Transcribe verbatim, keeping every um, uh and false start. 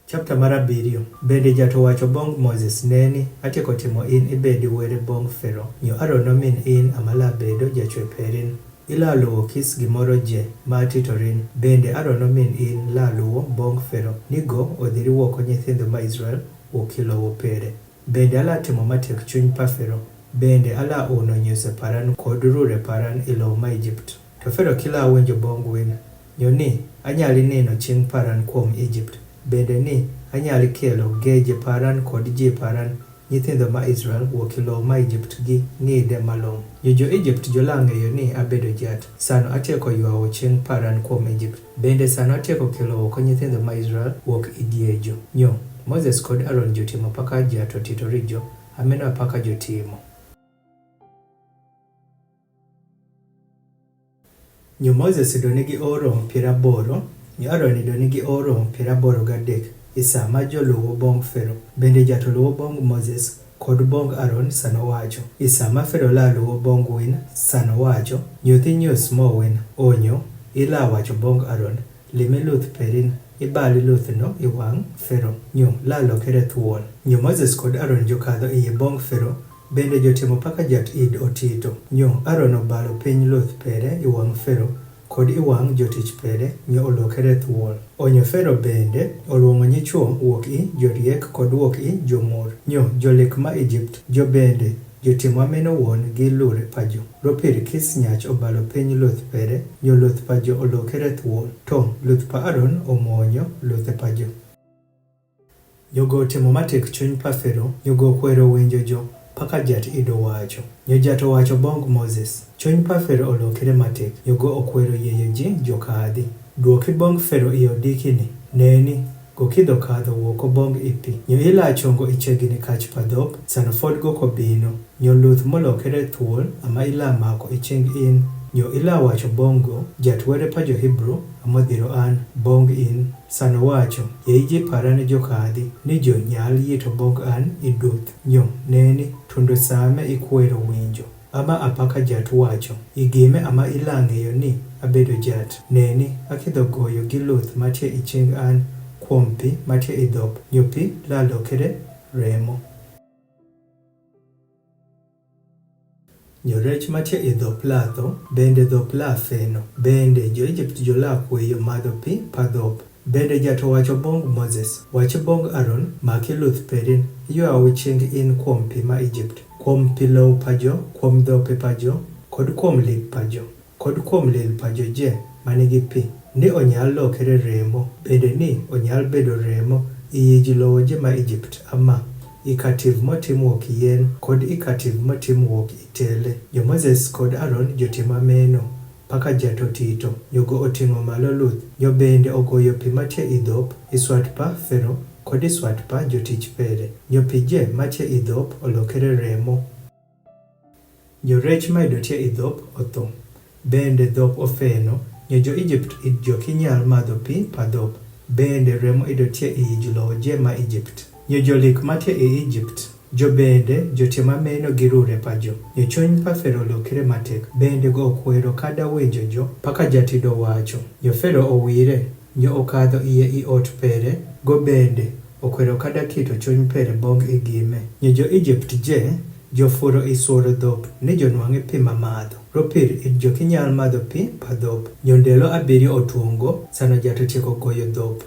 Chapter mar abiriyo. Bende jat owacho bong Moses, neni, atieko timo in ibedi were bong Fero, nyo Aron nomin in ama la bedo jachwe perin. Ila luwo kis gimoro je ma atitorin. Bende Aron nomin in la luwo bong Fero, ni go odhiri woko nyithindo ma Israel wuki lowo pere. Bende ala timo matek chuny pa Fero. Bende ala uno nyuse paran kod rure paran i lowo ma Egypt. To Fero kila winjo bong win, nyo ni anyali nino ching paran kuom Egypt. Bende ni anyali kelo geje paran kod ji paran nyithindo ma Israel wuki lowo ma Egypt gi ng'ide malong'. Nyo jo Egypt jola ng'eyo ni abedo jat. Sano atieko ywawo ching paran kuom Egypt. Bende sano atieko kelo woko nyithindo ma Israel wuok i diejo. Nyo, Moses kod Aron jotimo paka jat otito rijo, ameno apaka jotimo. Nyo Moses idoni gi oro piero aboro, nyo Aron idoni gi oro piero aboro gadek, i sa ma joluwo bong Fero. Bende jat oluwo bong Moses kod bong Aron sano wacho. I sa ma Fero la luwo bong win sano wacho, nyuthi nyus mo win, onyo, ila wacho bong Aron, limi luth perin, ibali luth no i wang Fero, nyo la lokere thuol. Nyo Moses kod Aron jokadho i bong Fero, bende jotimo paka jat id otito. Nyo Aron obalo piny luth pere i wang Fero, kod i wang jotich pere, nyo olokere thuol. Onyo Fero bende oluongo nyichwo wuok i joriek kod wuok i jomur. Nyo jolik ma Egypt, jo bende jotimo ameno wuon gi lure pajo. Ropir kis nyach obalo piny luth pere, nyo luth pajo olokere thuol. To luth pa Aron omonyo luthe pajo. Nyo go timo matek chuny pa Fero, nyo go kwero winjo jo, paka jat ido wacho. Nyo jat owacho bong Moses, chuny pa Fero olokere matek, nyo go okwero yeyo ji jokadhi. Duoki bong Fero i odiki ni, neni, gokidho kadho wuoko bong i pi. Nyo ila chongo i chegini kach pa dhop, sano fod goko bino. Nyo luth molokere thuol, ama ila mako i ching in. Nyo ila wacho bong go, jat were pa jo Hebrew, amodhiro an, bong in. Sano wacho, yei ji parane jokadhi, ni jo nyal yito bong an i duth. Nyo, neni, tundo same ikwero winjo. Ama apaka jat wacho, igime ama ila ng'eyo ni abedo jat. Neni, akidho goyo gi luth matie i ching an, kuom pi matie i dhop, nyo pi la lokere remo. Nyo rech matie i dhop la tho, bende dhop la feno, bende jo Egypt jola kweyo madho pi pa dhop. Bende jat owacho bong Moses, wachi bong Aron, maki luth perin, ywawi ching in kuom pi ma Egypt, kuom pi lowo pa jo, kuom dhope pa jo, kod kuom lith pa jo, kod kuom lith pa jo je manigi pi, ni onyal lokere remo, bende ni onyal bedo remo i yij lowo je ma Egypt, ama i kativ motim wuok yien, kod i kativ motim wuok i tele. Jo Moses kod Aron jotim ameno, paka jat otito, nyo go oting'o malo luth, nyo bende ogoyo pi matie i dhop, i swat pa Fero, kod i swat pa jotich pere, nyo pi je matie i dhop olokere remo. Nyo rech ma idotie i dhop otho. Bende dhop ofeno, nyo jo Egypt id jo kinyal madho pi pa dhop. Bende remo idotie i yij lowo je ma Egypt. Nyo jolik matie i Egypt, jo bende jotim ameno gi rure pa jo. Nyo chuny pa Fero lokere matek, bende go okwero kada winjo jo, paka jat ido wacho. Nyo Fero owire, nyo okadho iye i ot pere, go bende okwero kada kito chuny pere bong igime. Nyo jo Egypt je, jofuro i sworo dhop, ni jonwang'e pi ma madho. Ropir id jo kinyal madho pi pa dhop. Nyo ndelo abiriyo otuongo, sano jat otieko goyo dhop.